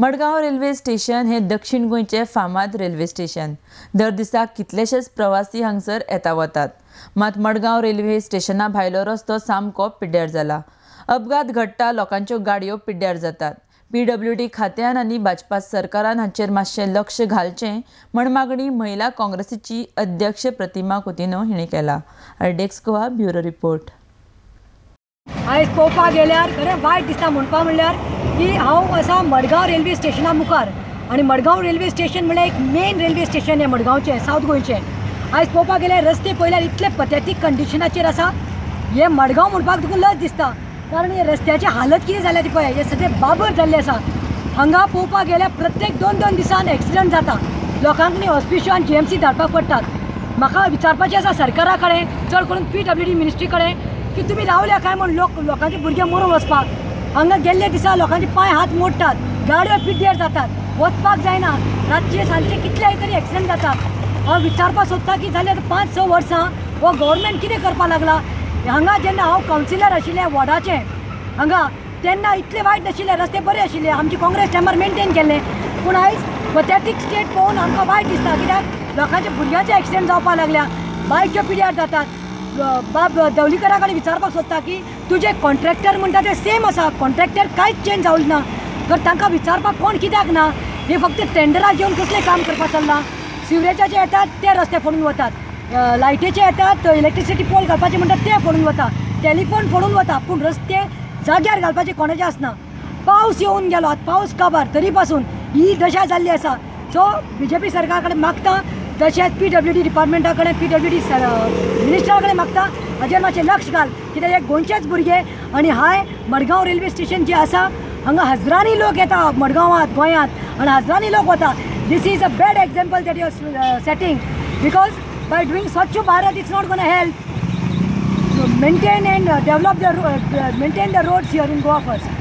Madgaon railway station हे दक्षिण गोंयचे फामाद रेल्वे स्टेशन. दर दिसा कितलेशेच प्रवासी हांगसर येता वतात. मात मडगांव रेल्वे स्टेशना भायलो रस्तो सामको पिड्ड्यार जाला. अपघात घडटा, लोकांच्यो गाडयो पिड्ड्यार जातात. पीडब्ल्यूडी खात्यान आनी भाजपा सरकारान हांचेर मातशें लक्ष घालचें म्हण मागणी महिला काँग्रेसीची अध्यक्ष प्रतिमा कुतिन्हो हिणें केला. RDX Goa bureau report. आयज पळोवपाक गेल्यार खरें वायट दिसता म्हणपा म्हणल्यार की हांव आसा मडगांव रेल्वे स्टेशना मुखार आनी मडगांव रेल्वे स्टेशन म्हणल्यार एक मेन रेल्वे स्टेशन हें मडगांवचें, सावथ गोंयचें. आयज पळोवपाक गेल्यार रस्ते पळयल्यार इतले पथेटीक कंडिशनाचेर आसा. हें मडगांव म्हणपाक तुका लज दिसता, कारण हे रस्त्याची हालत कितें जाल्या ती पळय, हे सगळे बाबर जाल्ले आसा. हांगा पळोवपाक गेल्यार प्रत्येक दोन दोन दिसान एक्सिडंट जाता. लोकांक न्ही हॉस्पिटल आनी जीएमसी धाडपाक पडटात. म्हाका विचारपाचें आसा सरकारा कडेन, चड करून पीडब्ल्यूडी मिनिस्ट्री कडेन, की तुमी रावल्या काय म्हूण लोक लोकांचे भुरगे मरून वचपाक. हांगा गेल्ले दिसा लोकांचे पांय हात मोडटात, गाडयो पिड्ड्यार जातात, वचपाक जायना. रातचे सांजचे कितलेय तरी एक्सिडंट जातात. हांव विचारपाक सोदता की जाल्यार 5-6 वर्सां हो गव्हर्मेंट कितें करपाक लागला. हांगा जेन्ना हांव कावन्सिलर आशिल्लें वॉर्डाचें हांगा, तेन्ना इतले वायट नाशिल्ले, रस्ते बरे आशिल्ले, आमची काँग्रेस टायमार मेनटेन केल्ले. पूण आयज पथेटीक स्टेट पळोवन आमकां वायट दिसता, कित्याक लोकांच्या भुरग्यांचे एक्सिडंट जावपाक लागल्या, बायक्यो पिड्यार जातात. बाब दवलीकरा कडेन विचारपाक सोदता की तुजे कॉन्ट्रॅक्टर म्हणटा ते सेम आसा, कॉन्ट्रॅक्टर कांयच चेंज जावंक ना, तर तांकां विचारपाक कोण कित्याक ना? हे फक्त टेंडराक घेवन कसलें काम करपाक चल्लां? सिवरेजाचे येतात ते रस्ते फोडून वतात, लायटीचे येतात इलेक्ट्रिसिटी पोल घालपाचे म्हणटात ते फोडून वता, टेलिफोन फोडून वता, पूण रस्ते जाग्यार घालपाचे कोणाचे आसना. पावस येवन गेलो, आतां पावस काबार, तरी पासून ही दशा जाल्ली आसा. सो बीजेपी सरकारा कडेन मागता, तशेंच पीडब्ल्यूडी डिपार्टमेंटा कडेन, पीडब्ल्यूडी मिनिस्टरा कडेन मागता हाजेर मातशें लक्ष घाल, कित्याक हे गोंयचेच भुरगे. आनी हाय मडगांव रेल्वे स्टेशन जें आसा हांगा हजरांनी लोक येता मडगांवांत, गोंयांत, आनी हजरांनी लोक वता. This is a bad example that you are setting, because by doing Swachh Bharat it's not gonna help maintain and develop the maintain the roads here in Goa first.